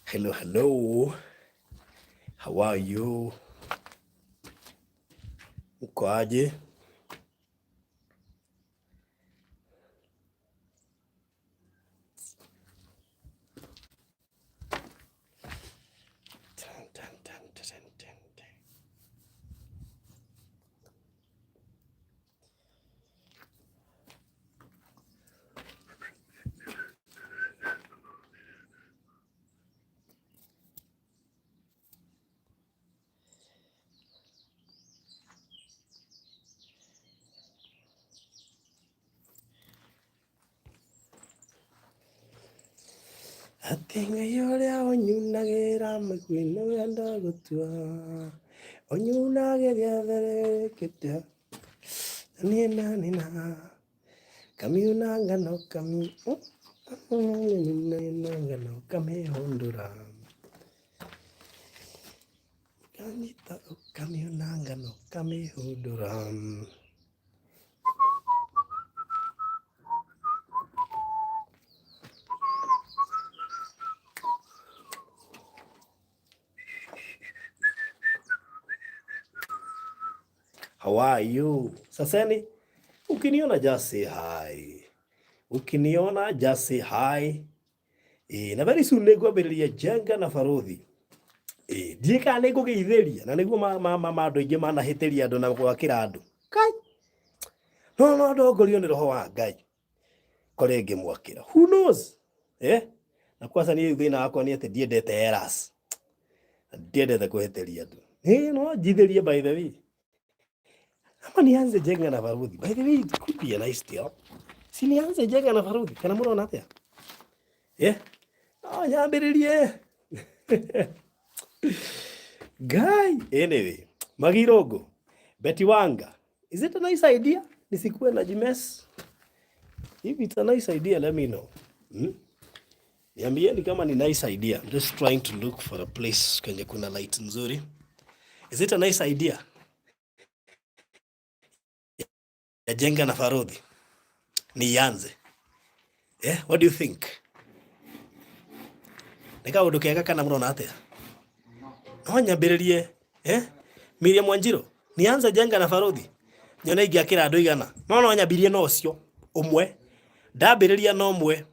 Hello, hello. How are you? Uko aje? Tan, tan, tan, tan, tan, tan. Atĩ Ngai ũrĩa ũnyunagĩra mĩguĩ nĩwe ndagũtua, ũnyunagĩria therĩkĩte niĩ na niĩ na kamiuna ngano kami ngano kamĩhũndũra kanyita ũkamiuna ngano kamĩhũndũra. How are you? Saseni, ukiniona just say hi. Ukiniona just say hi. E, na very soon nĩngwambĩrĩria Njenga na Barũthi. E, ndiĩ kana nĩngũgeithĩria na nĩguo ma andũ aingĩ manahĩtĩria andũ na gwakĩra andũ. Kai. No no ndongorio nĩ roho wa Ngai. Kore ngĩmwakĩra. Who knows? Eh? Na kwanza niĩ thĩna wakwa nĩ atĩ ndiendete errors. Ndiendete kũhĩtĩria andũ. Eh, no njithĩrie by the way. Ama nianze Njenga na Barũthi. By the way, it could be a nice deal. Si nianze Njenga na Barũthi. Kana mũrona atĩa? Eh? No nyambĩrĩrie. Guy, anyway, Magirongo, Betty Wanga. Is it a nice idea? Nisikuwe na jimes. If it's a nice idea, let me know. Hmm? Niambieni kama ni nice idea. I'm just trying to look for a place kwenye kuna light nzuri. Is it a nice idea? Ya Njenga na Barũthi. Nianze. Eh, what do you think? Nĩ kaũndũ kega kana mũrona atĩa? No nyambĩrĩrie, eh? Miriam Wanjiru, nianze Njenga na Barũthi. Nyone ingĩakĩra andũ igana. No no nyambirie na ũcio ũmwe. Ndambĩrĩria na ũmwe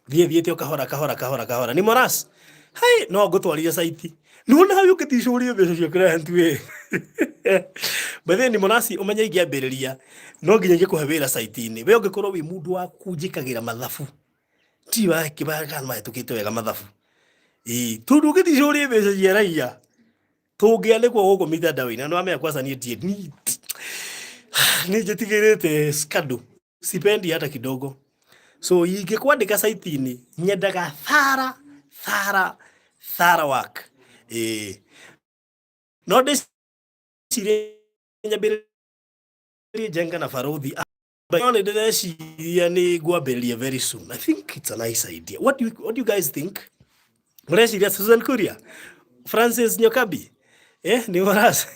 thiĩ thiĩte o kahora kahora kahora kahora. Ni moras. Hai, no ngũtwarire saiti. Nĩwona hau ũngĩticũria mbeca cia client we. By the way, ni morasi ũmenye ingĩambĩrĩria no nginya ingĩkũhe wĩra saiti-inĩ. We ũngĩkorwo wĩ mũndũ wa kunjĩkagĩra mathabu. Ti wa kĩbanga mahĩtũkĩte wega mathabu. Ĩĩ, tondũ ũngĩticũria mbeca cia raia tũngĩanĩkwo gũkũ mitandao-inĩ na nĩwamenya kwanza niĩ ndirĩ niĩ njĩtigĩrĩte scandal sipendi hata kidogo so ingĩkwandĩka saiti-inĩ nyendaga thara thara thara work ĩĩ no ndĩcirie nyambĩrĩrie Njenga na Barũthi no nĩ ndĩreciria nĩ ngwambĩrĩria very soon. I think it's a nice idea. What do you guys think? Mũreciria Susan Kuria, Francis Nyokabi, eh, nĩ marasi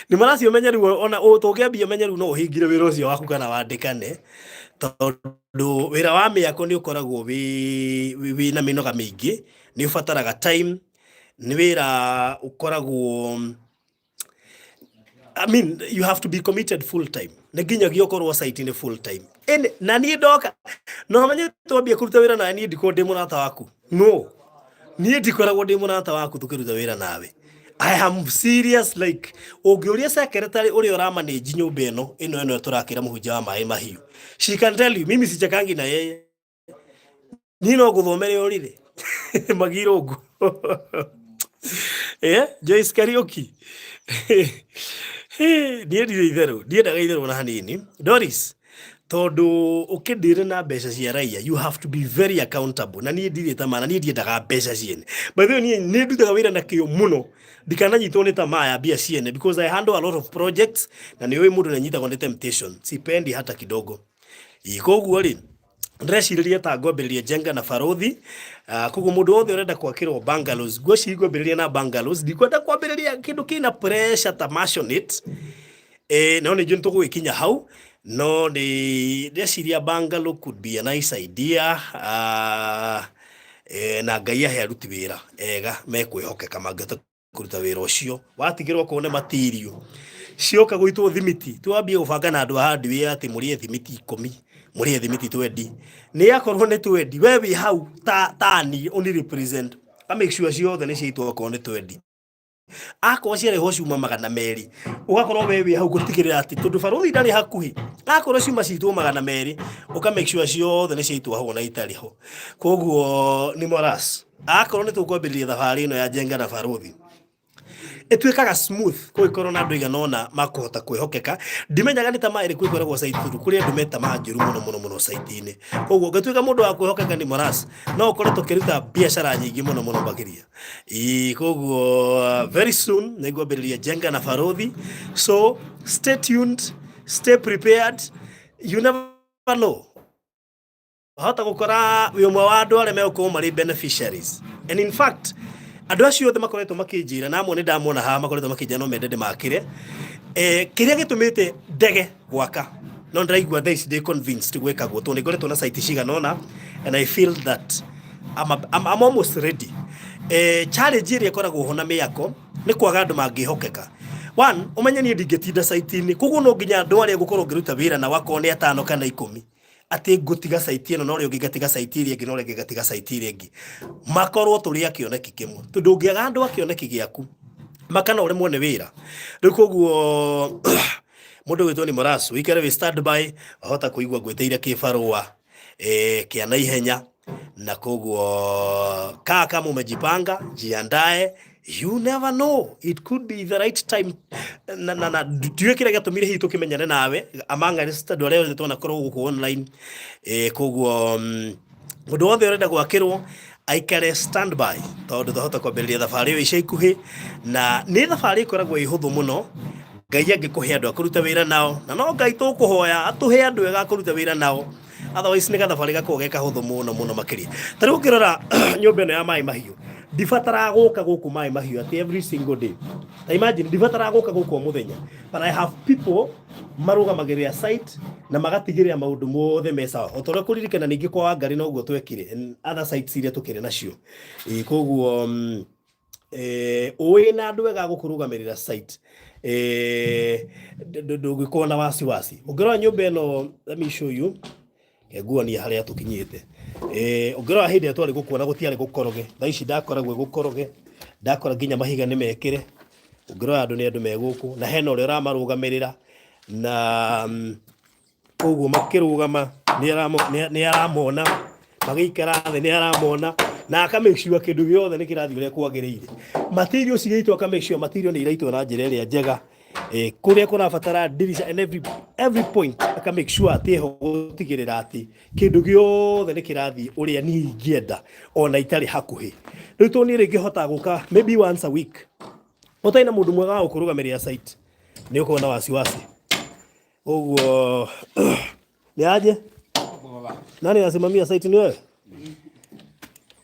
nĩ marasi ũmenye rĩu ona tũngĩambia ũmenye rĩu no ũhingire wĩra ũcio waku kana wandĩkane tondũ wĩra wa mĩako nĩ ũkoragwo wĩ wĩ na mĩnoga mĩingĩ, nĩ ũbataraga time, nĩ wĩra ũkoragwo I mean, you have to be committed full time. Nĩ nginyagia ũkorwo site-inĩ full time. Ĩnĩ, na niĩ ndoka, no menye twambie kũruta wĩra nawe niĩ ndikoragwo ndĩ mũrata waku. No. Niĩ ndikoragwo ndĩ mũrata waku tũkĩruta wĩra nawe. I am serious like ũngĩũria secretary ũrĩa ũramanage nyũmba ĩno ĩno ĩno tũrakĩra mũhunjia wa maĩ mahiũ. She can tell you mimi sichekangi na yeye. Niĩ no ngũthomere ũrĩrĩ Magirũngũ. Eh, Joyce Kariũki. Niĩ ndirĩ itherũ, ndiendaga itherũ ona hanini. Doris, tondũ ũkĩndĩre na mbeca cia raia, you have to be very accountable. Na niĩ ndirĩ tamaa, na niĩ ndiendaga mbeca ciene. By the way, niĩ nĩ ndutaga wĩra na kĩo mũno. Ndikananyitwo nĩ tamaa ya mbia ciene because I handle a lot of projects na nĩ ũĩ mũndũ nĩ anyitagwo nĩ temptation. Sipendi hata kidogo. Ĩ, koguo rĩ, ndĩrecirĩria ta ngwambĩrĩria Njenga na Barũthi. Ah, koguo mũndũ wothe ũrenda gwakĩrwo bungalows, ngwĩciria ngwambĩrĩria na bungalows, ndikwenda kwambĩrĩria kĩndũ kĩna pressure ta maisonette. Eh, no nĩ njũĩ nĩtũgũgĩkinya hau no nĩ ndĩreciria bungalow could be a nice idea. Ah, Na Ngai ahe aruti wĩra ega mekwĩhokeka mangĩhota kũruta wĩra ũcio. Watigĩrwo okorwo nĩ material cioka gũitwo thimiti, twambie gũbanga na andũ a hardware atĩ mũrĩe thimiti 10, mũrĩe thimiti 20. Nĩ akorwo nĩ 20, we wĩ hau ta tani ũni represent, a make sure ciothe nĩ ciaitwo okorwo nĩ 20. Akorwo ciarĩhwo ciuma 200, ũgakorwo we wĩ hau gũtigĩrĩra atĩ tondũ barũthi ndarĩ hakuhĩ, akorwo ciuma citwo 200, ũka make sure ciothe nĩ ciaitwo hau ona itarĩ ho. Koguo nĩ moras akorwo nĩ tũkwambĩrĩria thabarĩ ĩno ya Njenga na Barũthi, ĩtuĩkaga smooth kũngĩkorwo na andũ aigana ũna makũhota kwĩhokeka. Ndimenyaga nĩ tamaa ĩrĩkũ ĩkoragwo site, tondũ kũrĩ andũ me tamaa njũru mũno mũno mũno site-inĩ. Koguo ũngĩtuĩka mũndũ wa kwĩhokeka nĩ moras, no ũkorwo tũkĩruta biacara nyingĩ mũno mũno makĩria. Ĩĩ, koguo very soon nĩ ngwambĩrĩria Njenga na Barũthi, so stay tuned, stay prepared. You never know, wahota gũkora wĩ ũmwe wa andũ arĩa megũkorwo marĩ beneficiaries. And in fact, andũ acio othe makoretwo makĩnjĩra, na amwe nĩ ndamona haha makoretwo makĩnjĩra no mende ndĩmakĩre. Kĩrĩa gĩtũmĩte ndege gwaka, no ndĩraigua thaa ici ndĩ convinced gwĩka guo, tondũ nĩ ngoretwo na site cigana ũna and I feel that I'm almost ready. Challenge ĩrĩa ĩkoragwo ho na mĩako nĩ kwaga andũ mangĩhokeka. One, ũmenye niĩ ndingĩtinda site-inĩ, koguo no nginya andũ arĩa ngũkorwo ngĩruta wĩra nao akorwo nĩ atano kana 10, atĩ ngũtiga site ĩno na ũrĩa ũngĩ ngatiga site ĩrĩa ĩngĩ na ũrĩa ũngĩ ngatiga site ĩrĩa ĩngĩ, makorwo tũrĩ a kĩoneki kĩmwe, tondũ ũngĩaga andũ a kĩoneki gĩaku makana ũremwo nĩ wĩra. Rĩu koguo mũndũ gwĩtwo nĩ Moras, ũikare wĩ standby, wahota kũigua ngwĩtĩire kĩbarũa kĩa naihenya. Na koguo kaa kama umejipanga, jiandae. You never know, it could be the right time. Na ndiũĩ kĩrĩa gĩatũmire hihi tũkĩmenyane nawe among andũ arĩa othe twanakorwo gũkũ online. Koguo mũndũ wothe ũrenda gwakĩrwo aikare standby, tondũ twahota kwambĩrĩria thabarĩ ĩyo ica ikuhĩ, na nĩ thabarĩ ĩkoragwo ĩ hũthũ mũno Ngai angĩkũhe andũ a kũruta wĩra nao. Na no Ngai tũkũhoya atũhe andũ ega a kũruta wĩra nao, otherwise nĩ gathabarĩ gakoragwo ge kahũthũ mũno mũno makĩria. Ta rĩu ũngĩrora nyũmba ĩno ya Maĩ Mahiũ, ndibataraga gũka gũkũ Maĩ Mahiũ atĩ every single day. Ta imagine, ndibataraga gũka gũkũ o mũthenya, but I have people marũgamagĩrĩra site na magatigĩrĩra maũndũ mothe me sawa. O ta ũrĩa kũririkana ningĩ kwa Wangari noguo twekire and other sites iria tũkĩrĩ nacio. Koguo ũĩ na andũ ega gũkũrũgamĩrĩra site, ndũngĩkorwo na wasiwasi. Ũngĩrora nyũmba ĩno, let me show you, nguonia harĩa tũkinyĩte. Ũngĩrora hĩndĩ ĩrĩa twarĩ gũkuona gũtiarĩ gũkoroge, thaa ici ndakoragwo gũkoroge, ndakora nginya mahiga nĩ mekĩre. Ũngĩrora andũ nĩ andũ me gũkũ, na hena ũrĩa ũramarũgamĩrĩra, na koguo makĩrũgama nĩ aramona, magĩikara thĩ nĩ aramona, na aka make sure kĩndũ gĩothe nĩ kĩrathiĩ ũrĩa kwagĩrĩire. Material cigĩitwo, aka make sure material nĩ iraitwo na njĩra ĩrĩa njega, kũrĩa kũrabatara dirisha and every point aka make sure atĩ ho gũtigĩrĩra atĩ kĩndũ gĩothe nĩ kĩrathiĩ ũrĩa niĩ ingĩenda ona itarĩ hakuhĩ. Rĩu tondũ niĩ rĩngĩ hotaga gũka maybe once a week, ũtarĩ na mũndũ mwega wa gũkũrũgamĩrĩra site nĩ ũkorwo na wasiwasi. Koguo ni aje? Nani anasimamia site, ni wewe?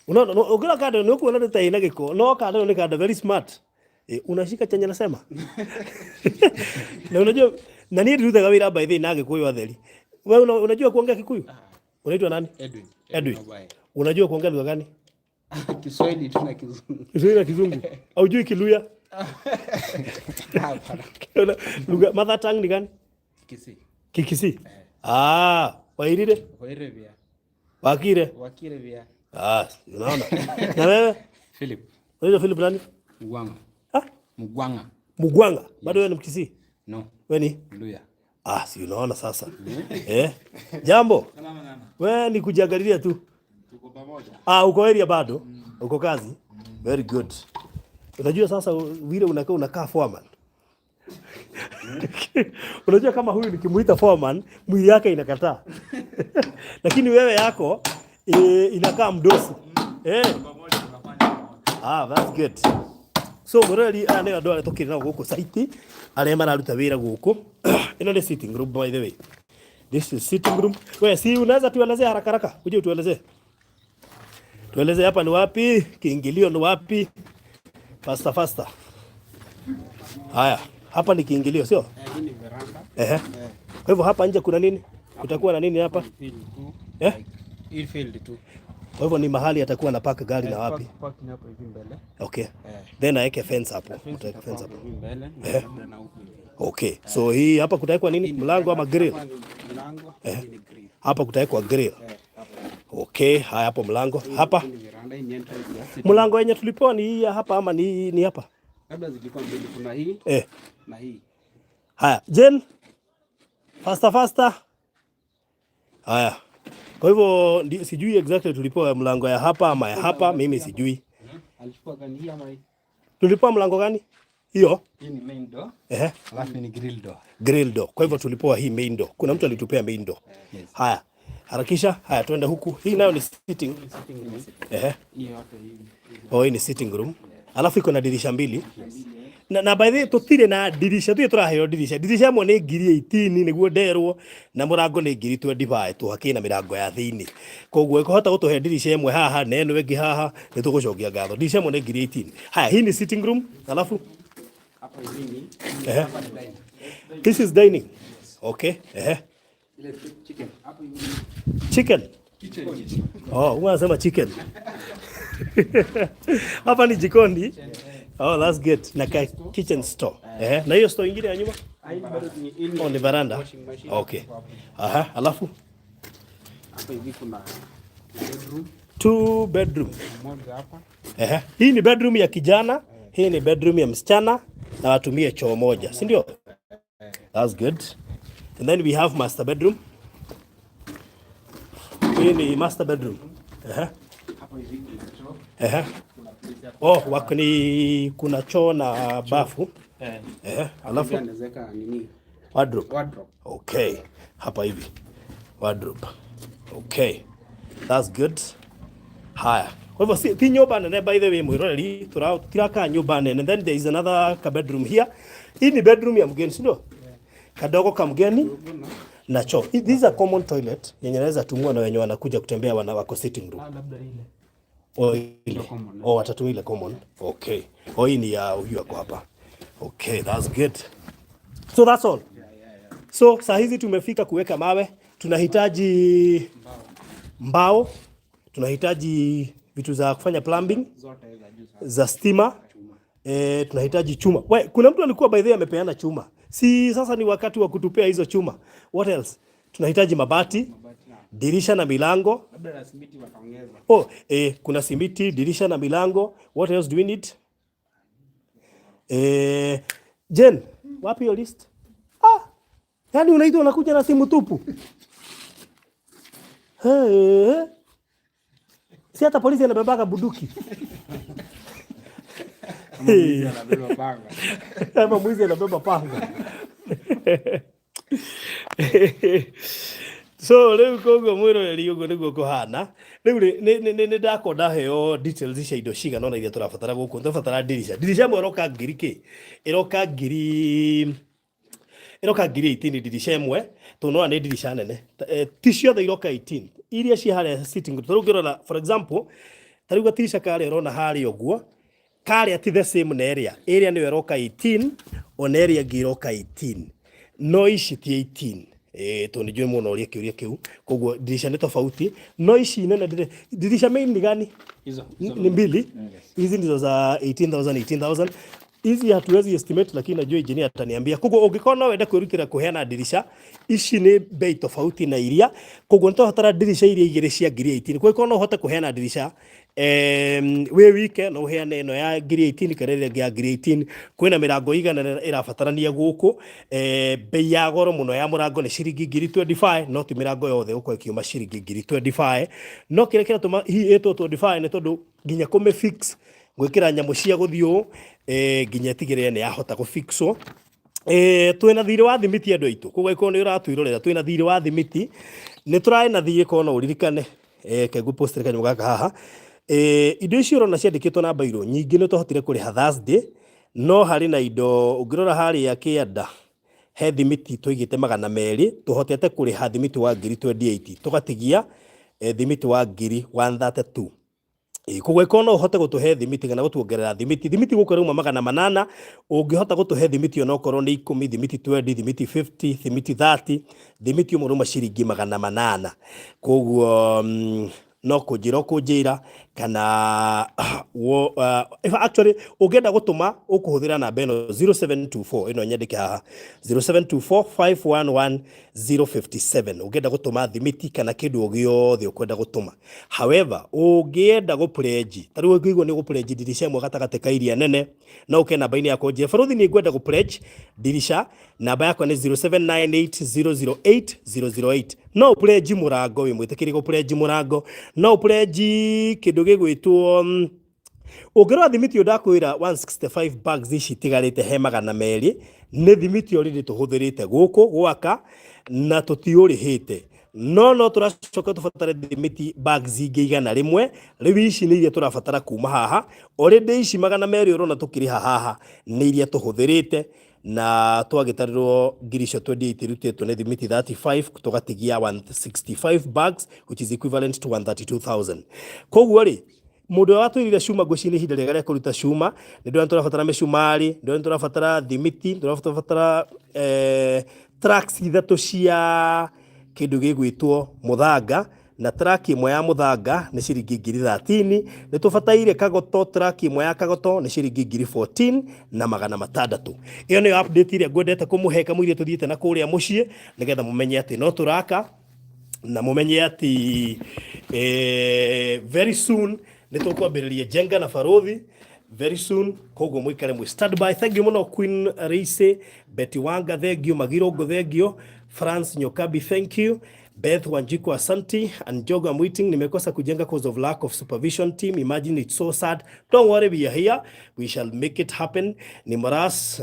Unaona, ukiona kando ni ukuona nĩ ta ĩna gĩko, no kando ni kando very smart. Unashika chenye nasema. Na unajua na niĩ ndirutaga wĩra by the way na Gĩkũyũ atheri. Wewe unajua kuongea Kikuyu? Unaitwa nani? Edwin. Edwin. Obae. Unajua kuongea lugha gani? Kiswahili tu na Kizungu. Kiswahili na Kizungu. Haujui Kiluya? Hapana. Lugha mother tongue ni gani? Kisii. Kikisii. Ah, Wairire? Waire bia. Wakire? Wakire bia. Ah, unaona. Na wewe? Philip. Unaitwa Philip nani? Mugwanga. Ah? Mugwanga. Mugwanga. Bado wewe ni Mkisii? No. Wewe ni? Luya. Ah, si unaona sasa. Jambo. Wewe ni kujiangalilia tu. Tuko pamoja. Ah, uko area bado? Uko kazi? Very good. Unajua sasa vile unakaa foreman. Unajua kama huyu nikimuita foreman, mwili yake inakataa. Lakini wewe yako inakaa mdosi. Ah, that's good. So mũrori aya nĩ andũ arĩa tũkĩrĩ nao gũkũ site, arĩa mararuta wĩra gũkũ. Ĩno nĩ sitting room, by the way. This is sitting room. We, si unaweza tuelezee haraka haraka? Uje utuelezee. Tueleze hapa ni wapi? Kiingilio ni wapi? Faster faster. Haya, hapa ni kiingilio, sio? Hii ni veranda. Kwa hivyo hapa nje kuna nini? Kutakuwa na nini hapa? Field tu. Eh? Hii field tu. Kwa hivyo ni mahali atakuwa na park gari na wapi? Park ni hapo hivi mbele. Okay. Eh. Then aweke fence hapo. Fence Utaweka itakuwa fence hapo hapo. hivi mbele na labda na huku hivi. Okay. So hii hapa kutawekwa nini? Mlango ama grill? Hapa ni mlango, hii ni grill. Hapa kutawekwa grill. Eh, hapo. Okay, haya hapo mlango. Hapa Hii ni veranda, hii ni entrance ya sitting. mlango yenye tulipewa ni hii ya hapa ama ni hapa? Labda zilikuwa mbili, kuna hii na hii. Haya, Jen. Faster faster. Haya. Kwa hivyo sijui exactly tulipewa mlango ya hapa ama ya hapa, mimi sijui. Alichukua gani, hii ama hii? Tulipewa mlango gani? Hiyo? Hii ni main door, alafu ni grill door. Grill door. Kwa hivyo tulipewa hii main door. Kuna mtu alitupea main door. Yes. Haya. Harakisha. Haya, tuende huku. Hii nayo ni sitting. Sitting room. Hii yote hii. Oh, hii ni sitting room. Alafu iko na dirisha mbili. Na by the way tutire na dirisha tuye turaheo dirisha. Dirisha ĩmwe nĩ ngiri 18 nĩguo nderwo na mũrango nĩ ngiri 25 tuhakĩ na mĩrango ya thĩinĩ. Koguo ĩkũhota gũtũhe dirisha ĩmwe haha na ĩno ĩngĩ haha nĩ tũgũcokia ngatho. Dirisha ĩmwe nĩ ngiri 18. Haya, hii ni sitting room. Alafu Hapa hivi ni hapa ni dining. This is dining. Okay. Ile chicken. Hapo hivi Chicken. Kitchen. Oh, huwa anasema chicken. Hapa ni jikoni. Oh, that's good. Na ka kitchen store. Na hiyo store ingine ya nyuma? Hii bado ni hii ni Oh, ni veranda. washing machine. Okay. Aha, alafu Hapa hivi kuna bedroom two bedroom. moja hapa. Hii ni bedroom ya kijana, hii ni bedroom ya msichana na watumie choo moja, si ndio? That's good. And then we have master bedroom. Hii ni master bedroom. Hapa hivi kuna choo. Kuna place hapa. Oh, wako ni kuna choo na bafu. Alafu Alafu anaweza weka nini? Wardrobe. Wardrobe. Okay. Hapa hivi. Wardrobe. Okay. That's good. Haya. Kwa hivyo ti nyũmba nene, by the way, mwĩroreri, tũtiraka nyũmba nene. Then there is another ka bedroom here. Hii ni bedroom ya mgeni, si ndio? Kadogo ka mgeni na choo. This is a common toilet yenye naweza tumiwa na wenye wanakuja kutembea wana wako sitting room. Ah, labda ile. Oh, ile. Common. Oh, watatumia ile common. Okay. Oh, hii ni ya huyu ako hapa. Okay, that's good. So that's all. So saa hizi tumefika kuweka mawe, tunahitaji mbao, tunahitaji vitu za kufanya plumbing, Zote za juu sasa. Za stima, tunahitaji chuma. We, kuna mtu alikuwa by the way amepeana chuma. Si sasa ni wakati wa kutupea hizo chuma. What else? Tunahitaji mabati, Mabati na dirisha na milango. labda na simiti wataongeza. Oh, kuna simiti, dirisha na milango. What else do we need? Jen, wapi hiyo list? Ah, yani unaitwa unakuja na simu tupu. Hey. Si hata polisi anabebaka bunduki. Kama mwizi anabeba panga. Ama mwizi anabeba panga. So rĩu koguo mwĩroreri ũguo nĩguo kũhana. Rĩu rĩ nĩ ndakorwo ndaheo details cia indo cigana ũna iria tũrabatara gũkũ. Tũrabatara dirisha. Dirisha ĩmwe ĩroka ngiri kĩ? Ĩroka ngiri 18 dirisha ĩmwe, tondũ nĩwona nĩ dirisha nene. Ti ciothe iroka 18. Iria ci harĩa sitting room. Ta rĩu ũngĩrora, for example, ta rĩu gatirisha karĩa ũrona harĩa ũguo, karĩa ti the same na ĩrĩa. Ĩrĩa nĩyo ĩroka 18, ona ĩrĩa ĩngĩ ĩroka 18. No ici ti 18. Tondũ nĩ njũĩ mũno ũria kĩũria kĩu. Koguo dirisha nĩ tofauti. No ici nene dirisha main ni gani? Hizo. Ni mbili. Hizi ndizo za 18,000 18,000. Hizi hatuwezi estimate, lakini najua engineer ataniambia. Koguo ũngĩkorwo no wende kwĩrutĩra kũheana dirisha, ici nĩ bei tofauti na iria. Koguo nĩ tũrabatara dirisha iria igĩrĩ cia ngiri 18. Koguo no ũhote kũheana dirisha wĩ wike, no ũheane ĩno ya ngiri 18 kana ĩrĩa ĩngĩ ya ngiri 18. Kwĩna mĩrango igana ĩrabatarania gũkũ. Bei ya goro mũno ya mũrango nĩ ciringi ngiri 25, no ti mĩrango yothe gũkorwo ĩkiuma ciringi ngiri 25. No kĩrĩa kĩratũma hihi ĩtwo 25 nĩ tondũ nginya kũmĩ fix, gwĩkĩra nyamũ cia gũthiĩ ũũ, nginya ĩtigĩrĩre nĩ yahota gũfixwo. Twĩna thirĩ wa thimiti, andũ aitũ. Koguo angĩkorwo nĩ ũratwĩrorera, twĩna thirĩ wa thimiti. Nĩ tũrarĩ na thirĩ, korwo no ũririkane, kengu post kanyamũ gaka haha. Indo icio ũrona ciandĩkĩtwo na bairo nyingĩ nĩ twahotire kũrĩha Thursday, no harĩ na indo ũngĩrora harĩa kĩanda he thimiti tũigĩte 200, tũhotete kũrĩha thimiti wa ngiri 28, tũgatigia thimiti wa ngiri 132. Koguo ĩkorwo no ũhote gũtũhe thimiti kana gũtuongerera thimiti, thimiti gũkũ ĩrauma 800, ũngĩhota gũtũhe thimiti onokorwo nĩ 10, thimiti 20, thimiti 50, thimiti 30, thimiti ũmwe ũrauma ciringi 800. Koguo No kũnjĩra ũkũnjĩra kana if actually ũngĩenda gũtũma ũkũhũthĩra namba ĩno 0724 ĩno nyandĩke haha 0724 511 057 ũngĩenda gũtũma thimiti kana kĩndũ o gĩothe ũkwenda gũtũma. However, ũngĩenda gũpledge, ta rĩu ũngĩigua nĩ ũgũpledge ndirica ĩmwe gatagatĩ ka iria nene, no ũke namba-inĩ yakwa ũnjĩre barothi nĩ ngwenda gũpledge ndirica, namba yakwa nĩ 0798008008. No ũpledge mũrango, wĩ mwĩtĩkĩrie gũpledge mũrango, no ũpledge kĩndũ gĩgwĩtwo ũngĩrora thimiti ũyũ ndakwĩra 165 bags ici itigarĩte he 200 nĩ thimiti already tũhũthĩrĩte gũkũ gwaka na tũtiũrĩhĩte, no no tũracoka tũbatare thimiti bags ingĩ 100. Rĩu ici nĩ iria tũrabatara kuma haha already. Ici 200 ũrona tũkĩrĩha haha nĩ iria tũhũthĩrĩte na twagĩtarĩrwo ngiri icio twendia itirutĩtwo nĩ thimiti 35, tũgatigia 165 bags, which is equivalent to 132,000. Koguo rĩ, mũndũ ũrĩa watwĩrire cuma, ngwĩciria nĩ ihinda rĩega rĩa kũruta cuma. Nĩ ndĩrona tũrabatara mĩcumarĩ, nĩ tũrabatara thimiti, tũrabatara trucks ithatũ cia kĩndũ gĩgwĩtwo mũthanga, na truck ĩmwe ya mũthanga nĩ ciringi ngiri 13. Nĩ tũbataire kagoto, truck ĩmwe ya kagoto nĩ ciringi ngiri 14 na 600. Ĩyo nĩyo update ĩrĩa ngwendete kũmũhe kamũiria tũthiĩte na kũrĩa mũciĩ, nĩgetha mũmenye atĩ no tũraka na mũmenye atĩ very soon nĩ tũkwambĩrĩria Jenga na Barothi very soon. Koguo mũikare mwĩ standby. Thank you mũno Queen Reise, Betty Wanga, thank you. Magirongo, thank you. France Nyokabi, thank you. Beth Wanjiku, asante. And Jogo, I'm waiting. Nimekosa kujenga cause of lack of supervision team. Imagine, it's so sad. Don't worry, we are here. We shall make it happen. Nimaras,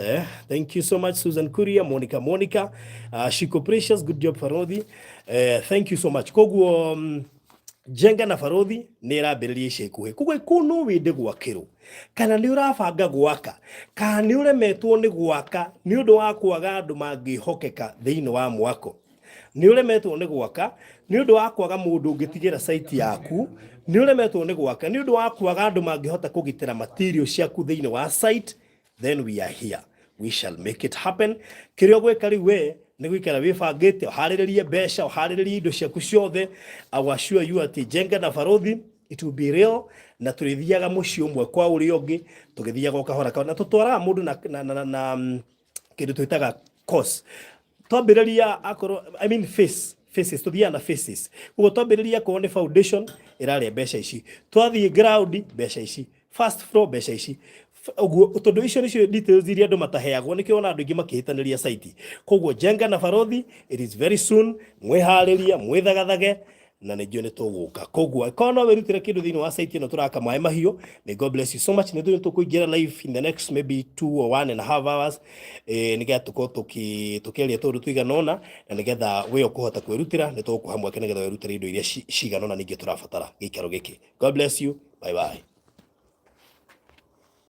thank you so much. Susan Kuria, Monica Monica, Shiko Precious, good job Farodhi. Thank you so much. Koguo Jenga na Barothi nĩ ĩrambĩrĩria ica ikuhĩ. Koguo ĩkorwo no wende gwakĩrwo kana nĩ ũrabanga gwaka kana nĩ ũremetwo nĩ gwaka nĩ ũndũ wa kwaga andũ mangĩhokeka thĩinĩ wa mwako, nĩ ũremetwo nĩ gwaka nĩ ũndũ wa kwaga mũndũ ũngĩtigĩra site yaku, nĩ ũremetwo nĩ gwaka nĩ ũndũ wa kwaga andũ mangĩhota kũgitĩra material ciaku thĩinĩ wa site, then we are here, we shall make it happen. Kĩrĩa ũgwĩka rĩu we nĩ gũikara wĩbangĩte, ũharĩrĩrie mbeca, ũharĩrĩrie indo ciaku ciothe. I will assure you atĩ Jenga na Barothi, it will be real, na tũrĩthiaga mũciĩ ũmwe kwa ũrĩa ũngĩ, tũgĩthiaga o kahora kahora, na tũtwaraga mũndũ na kĩndũ twĩtaga course. Twambĩrĩria akorwo, I mean, face faces, tũthiaga na faces. Koguo twambĩrĩria akorwo nĩ foundation ĩrarĩa mbeca ici, twathiĩ ground mbeca ici, first floor mbeca ici, ũguo, tondũ icio nĩcio details iria andũ mataheagwo, nĩkĩo ona andũ aingĩ makĩhĩtanĩria site. Koguo Jenga na Barothi, it is very soon. Mwĩharĩrie, mwĩthagathage, na nĩ njũĩ nĩ tũgũka. Koguo korwo no wĩrutĩre kĩndũ thĩinĩ wa site ĩno tũraka maĩ mahiũ, may God bless you so much. Nĩ tũĩ tũkũingĩra live in the next maybe 2 or 1.5 hours, nĩgetha tũkorwo tũkĩaria tũndũ tũigana ũna, na nĩgetha we ũkũhota kwĩrutĩra, nĩ tũgũkũha mweke nĩgetha wĩrutĩre indo iria cigana ũna ningĩ tũrabatara gĩikaro gĩkĩ. God bless you. Bye bye.